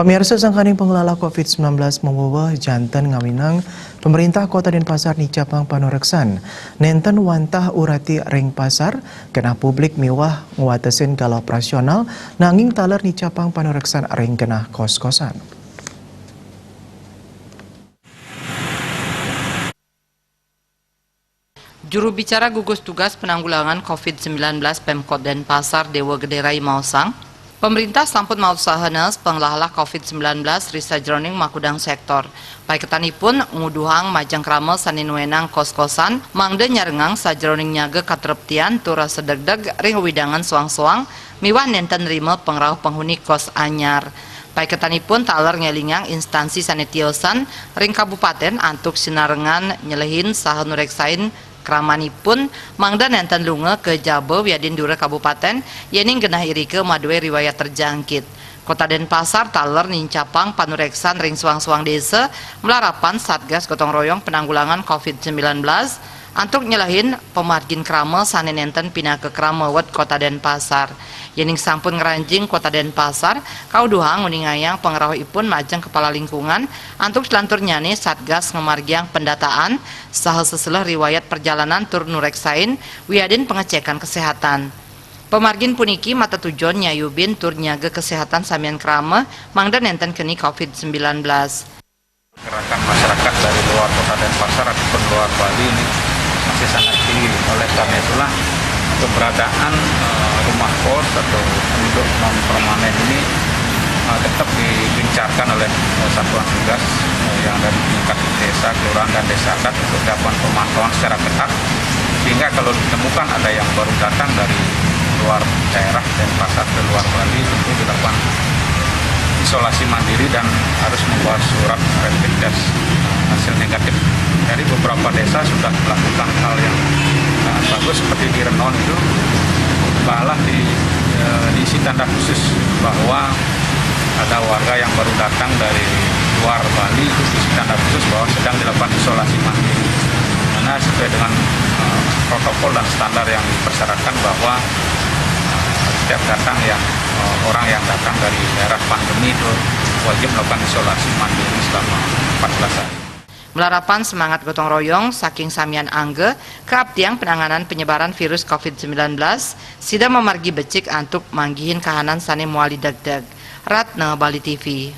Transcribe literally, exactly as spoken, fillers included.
Pamirsa, sangkaning pangelala covid sembilan belas mawewe janten ngawinang, pemerintah Kota Denpasar nicapang panureksan nenten wantah urati ring pasar, genah publik miwah ngwatesin galah operasional, nanging taler nicapang panureksan ring genah kos-kosan. Juru bicara gugus tugas penanggulangan covid sembilan belas Pemkot Denpasar, Dewa Gede Rai, maosang, pemerintah sampun mautsaha nees panglahlah covid sembilan belas ri sajeroning makudang sektor. Paiketanipun nguduhang majeng krama sane nuenang kos-kosan, mangda nyarengang sajeroning nyaga katreptian tur rasa degdeg ring wewidangan soang-soang miwah nenten nrima pangrauh penghuni kos anyar. Paiketanipun taler ngelingang instansi sane tiosan ring kabupaten antuk sinarengan nyelehin saha nureksain kramanipun, mangda nenten lunga ka jaba wiadin dura kabupaten, yening genah irika madue riwayat terjangkit. Kota Denpasar taler nincapang panureksan ring soang-soang desa, malarapan Satgas Gotong Royong Penanggulangan covid sembilan belas, antuk nyelehin pamargin krama sane nenten pinaka krama wet Kota Denpasar. Yening sampun ngranjing Kota Denpasar, kauduhang nguningayang pangrauhipun majeng kepala lingkungan, antuk selanturnyane Satgas ngamargiang pendataan saha seseleh riwayat perjalanan tur nureksain wiadin pengecekan kesehatan. Pamargin puniki matetujon nyayubin tur nyaga kesehatan samian krama, mangda nenten keni covid sembilan belas. Gerakan masyarakat dari luar Kota Denpasar ataupun luar Bali ini masih sangat tinggi. Oleh karena itulah, keberadaan, eh, rumah kos atau penduduk non permanen ini, eh, tetap digencarkan oleh, eh, satuan tugas, eh, yang dari tingkat desa, kelurahan, dan desa adat untuk dilakukan pemantauan secara ketat, sehingga kalau ditemukan ada yang baru datang dari luar daerah Denpasar ke luar Bali, tentu dilakukan isolasi mandiri dan harus membawa surat rapid test hasil negatif. Dari beberapa desa sudah melakukan hal yang, eh, bagus, seperti di Renon itu, malah di, eh, diisi tanda khusus bahwa ada warga yang baru datang dari luar Bali, diisi tanda khusus bahwa sedang dilakukan isolasi mandiri. Karena sesuai dengan, eh, protokol dan standar yang dipersyaratkan bahwa, eh, setiap datang yang, eh, orang yang datang dari daerah pandemi itu wajib melakukan isolasi mandiri selama empat belas hari. Malarapan semangat gotong royong saking samian angga, kaaptiang penanganan penyebaran virus covid sembilan belas, sida mamargi becik antuk manggihin kahanan sane mawali degdeg. Ratna, Bali T V.